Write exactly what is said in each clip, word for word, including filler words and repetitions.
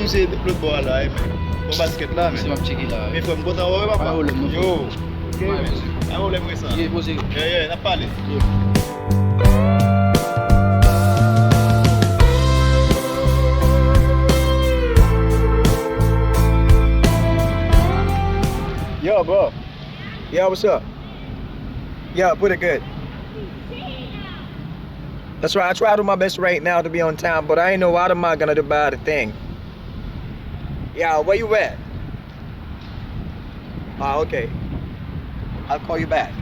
Se lòt bò a la, e, men. Bon basket la, men. Se m ap tcheke la, wi. Men frè m kontan wè w, papa. Pa pwoblèm, non, frè. Yo. Ok, men. Pa pwoblèm, frè. Ye, poze. Ye, ye, n ap pale. Yo, bro. Yo, what's up? Yo, pretty good. That's right. I try to do my best right now to be on time, but I ain't know what am I gonna do about the thing. Yeah, where you at? Ah, okay. I'll call you back.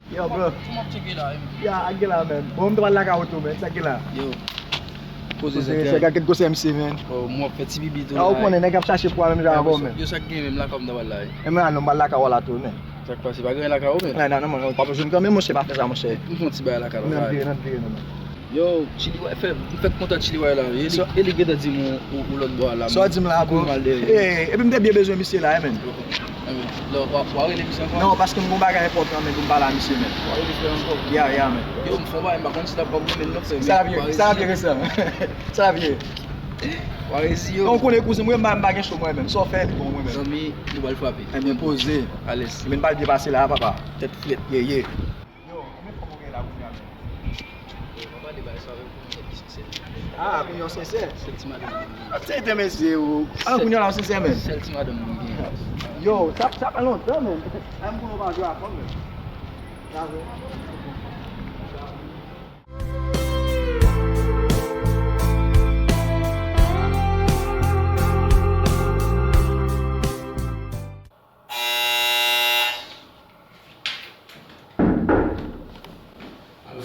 Yo, bro. Tou m ap tcheke la, wi. Ya, ak gen la, men. Bon, m te pral lakay ou tou, men. Sa gen la? Yo. Poze zètè. Gad kèk gwosè misye, men. Oh, m ap fè ti bibi tou la. Ou konnen, nèg ap chache pwa menm jan avè w, men. Yo, sa k gen menm lakay ou m ta pral la, wi. E men, non, m pral lakay ou la tou, men. Sa k pase? Pa gen lakay ou, men? Non, non, non, non, pa jwenn kanmenm, monchè, pa fè sa, monchè. M fè yon ti bagay lakay la. Nan vire, nan vire, non, men. Yo, Chili Way fè, m fèk kontak Chili Way la, wi. E li, e li gentan di m ou, ou, ou lòt bò a la. Sa w di m la, bro? Kou m al dèyè. Ey, epi m te byen bezwen misye la, wi, men. Lè w, w a rele misye ankò? Non, paske m gon bagay enpòtan, men, pou m pale a misye, men. W a rele frè ankò? Ya, ya, men. Yo, m fè yon bagay, m pa konn si l ap ba m renmen l non, frè. Sa ap ye, sa ap ye resan. Sa ap ye. W a resi, yo. Non, w konnen kouzen mwen, m pa, m pa gen cho mwen menm. Sa w fè, li bon mwen menm. Zanmi, nou pral frape. Ebyen, poze. Alèz. Ebyen, n pral byen pase la, papa. Tèt frèt. Ye, ye. Yo, men kòman w gen la kounye a menm? Yo, pa pale bagay sa avè m pou yon nèg ki sensè. Ah, pou yon sensè? Sèl ti madanm mwen gen. Ah, se te mesye, yo. Ah, kounye a la, w sensè menm. Sèl ti madanm mwen gen. Yo, sa, sa fè lontan menm. An m konnen w pa jwe avè m menm. Sa vre.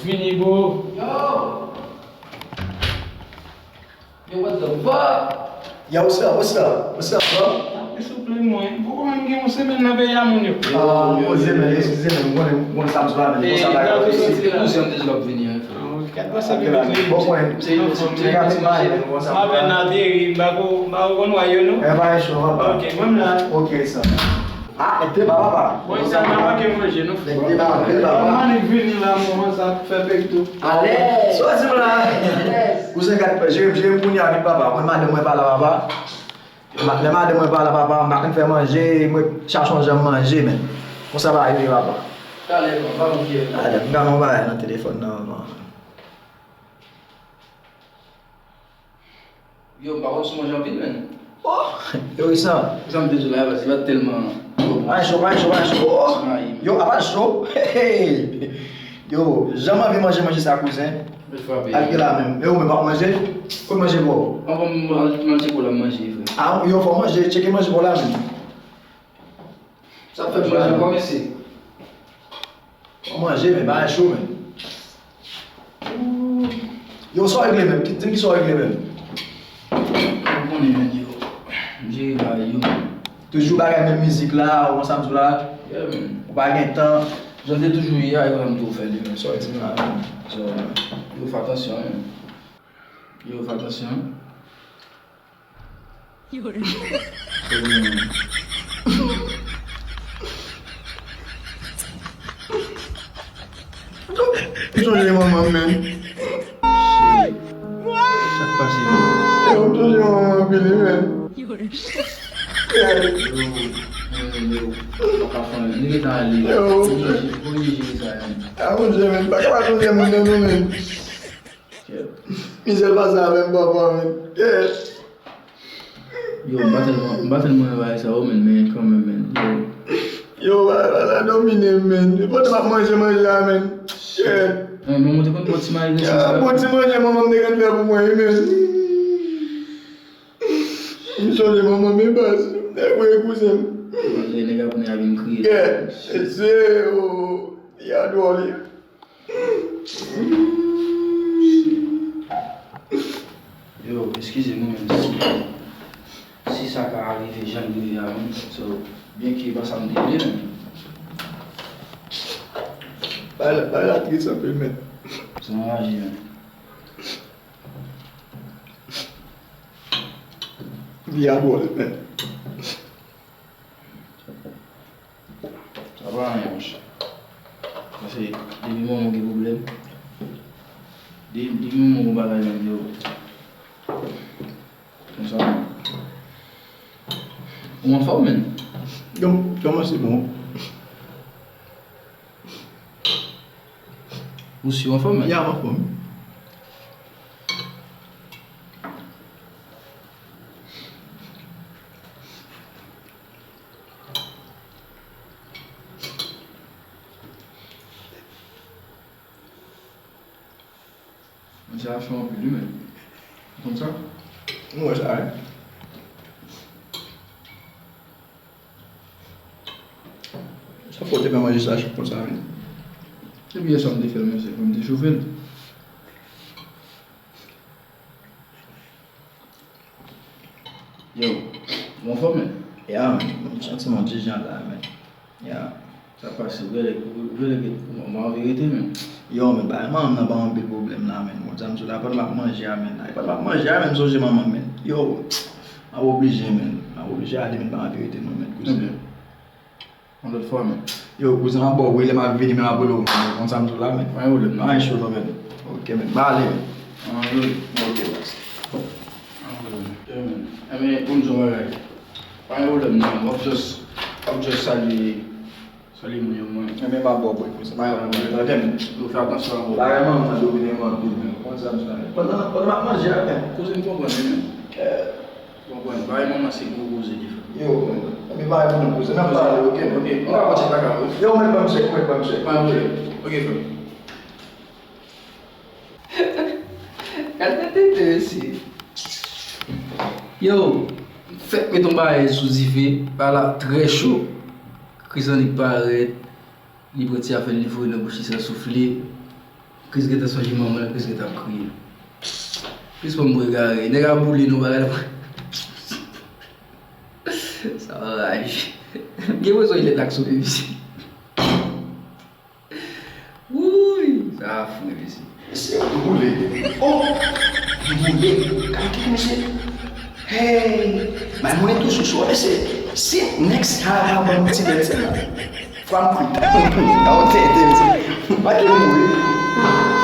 Vini, bro. Yo! Yo, what the fuck? Yo, what's up, what's up, what's up, bro? Souple mwen, poko menm gen yon semèn nan peyi a moun yo. Ah, poze men, eskize men, m konnen, m konnen sa m sou la men, konsa bagay yo isi. Kouzen m te jlo ap vini an. Gad wè sa. Bon, mwen, se yo, se yo, se yo. M apèn ateri, m pa ko, m pa ko konn wè yo non. E pa gen cho, papa. Ok, mwen m la. Ok, sa. Ah, nèg te ba papa. Bon, sa pa manke manje non, frè. Nèg te ba, nèg te ba papa. Mwen vini la, mwen sa fè pek tou. Alèz. Sa w di m la? Alèz. Kouzen gad, jere, jere m kounye a vit papa. Mwen madanm mwen pa la papa. Ma-, lè madanm mwen pa la papa, m pa konn fè manje, mwen chache yon jan manje, men. Konsa pa rive papa. Talè, papa, m fè. Talè, m gade yon bagay nan telefòn nan, man. Yo, m pa konn si w manje anpil, menn. Oh! Yo, Isan. Sa m te di w la, se pa tèlman. Pa cho, pa cho, pa cho. Oh! Yo, apa cho? Hey, hey. Yo, jan m anvi manje manje sa, kouzen. Al gen la menm. E ou menm, w ap manje? Ou manje bon? Anvan m manje pou la manje, frè. Ah, yo, fò manje, tcheke manje pou la menm. Sa fè manje ankò, mesye? Manje, men bagay cho, men. Yo, sa w regle menm? Di m ki sa w regle menm? Ou konnen, men, yo. M jere bagay yo, men. Toujou bagay menm mizik la, ou konn sa m di w la? Yeah, men. Ou pa gen tan. Jan te toujou ye a, e konsa m toujou fè li, men. Sa w di m la, men. So, yo, fè atansyon, men. Yo, fè atansyon. M sonje manman m, men. Sa k pase, men? Yo, m sonje manman m anpil, wi, men. Yo, men, yo, pa ka fè anyen. Li gentan ale. Yo. Ou sonje, ou sonje sa, men. Ah, Bondye, men. Pa ka pa sonje moun nan, non, men. Mizè l pase avè m, papa, men. Yo, m pa tèlman, m pa tèlman renmen bagay sa yo, men, men kanmenm, men. Yo. Yo, bagay la domine m, men. Pandan m ap manje manje a, men. Men, men, mwen te konn bon ti manje, ah, bon ti manje manman m te konn fè pou mwen, wi, men. M sonje manman m, men baz. Nèg, wi, kouzen m. Manje, nèg ap vin a vin kriye. Yeah, se, oh, ya dwòl, wi. Yo, eskize nou menm si, si sa ka rive jan l rive a menm. So, byenke e pa sa m te vle menm. Bagay la, bagay la tris anpil, men. Se anraje, men. Vi a dwòl, men. Pa anyen, monchè. Paske depi manman gen pwoblèm, de- depi manman gon bagay nan vi w, konsa. Ou anfòm, menn? Yo, kòman se bon? Ou si w anfòm, menn? Ya, m anfòm. Men sa cho anpil, wi, men. Ou konn sa? Nou wè sa, wi. Sa fò te fè manje sa cho konsa, wi. Se byen sa m te fè l, mesye, pou m te chofe l. Yo, ou anfòm, men? Ya, men, m santi m yon ti jan la, men. Ya. Sa pase, ou genlè, ou genlè gen, ou, ou anvi rete, men. Yo, men, bagay manman m nan ba m anpil pwoblèm la, men. Bon, sa m sou la, pandan m ap manje a, men. Pandan m ap manje a, men, m sonje manman m, men. Yo, m ap oblije, men. M ap oblije ale, men, m pa anvi rete, non, men, kouzen. Ebyen, yon lòt fwa, men. Yo, kouzen, m ap ba w wi, lè m ap vini, men, m ap rele w, men. Konn sa m di w la, men. Pa gen pwoblèm, non. Pa gen cho, non, men. Ok, men. M ale, men. An, wi. Ok, baz. An, wi. Yeah, man. Ebyen, pou m di w yon bagay. Pa gen pwoblèm, non. M ap just, m ap just salye, salye moun yo, mwen. Ebyen, m ap ba w bwè, kouzen. Pa gen pwoblèm, tande, men. Yo fè atansyon avè w. Bagay manman m nan domine mwen anpil, men. Ou konn sa m di w la, men. Pandan, pandan m ap manje a, men. Kouzen, m konprann, wi, men. Eh. Bon, bon, bay manman se gwo koze li fè. Yo, men, men bay manman koze. N ap pale, ok, men. Ok, nou ka pati lakay ou. Yo, men, ban m chèk, men, ban m chèk. Ban m chèk. Ok, frè. Gad tèt tete, mesye. Yo, fèk met yon bagay sou dife, bagay la trè cho. Kris annik parèt. Li pran ti afè l, li foure nan bouch li san soufle. Kris gentan sonje manman l, Kris gentan ap kriye. Kris pa m egare. Nèg ap boule nou bagay la. Sa anraje. M gen bezwen lè tak sou mesye. Wouy, sa fre mesye. Mesye, m boule. Oh, m boule. Gade kèk mesye. Hey, bay mwen tou sou sou mesye. Si next time a ban m ti bèt sèl la. Fwa m kwit. Nan yon tenten, mesye. M pa te mouri.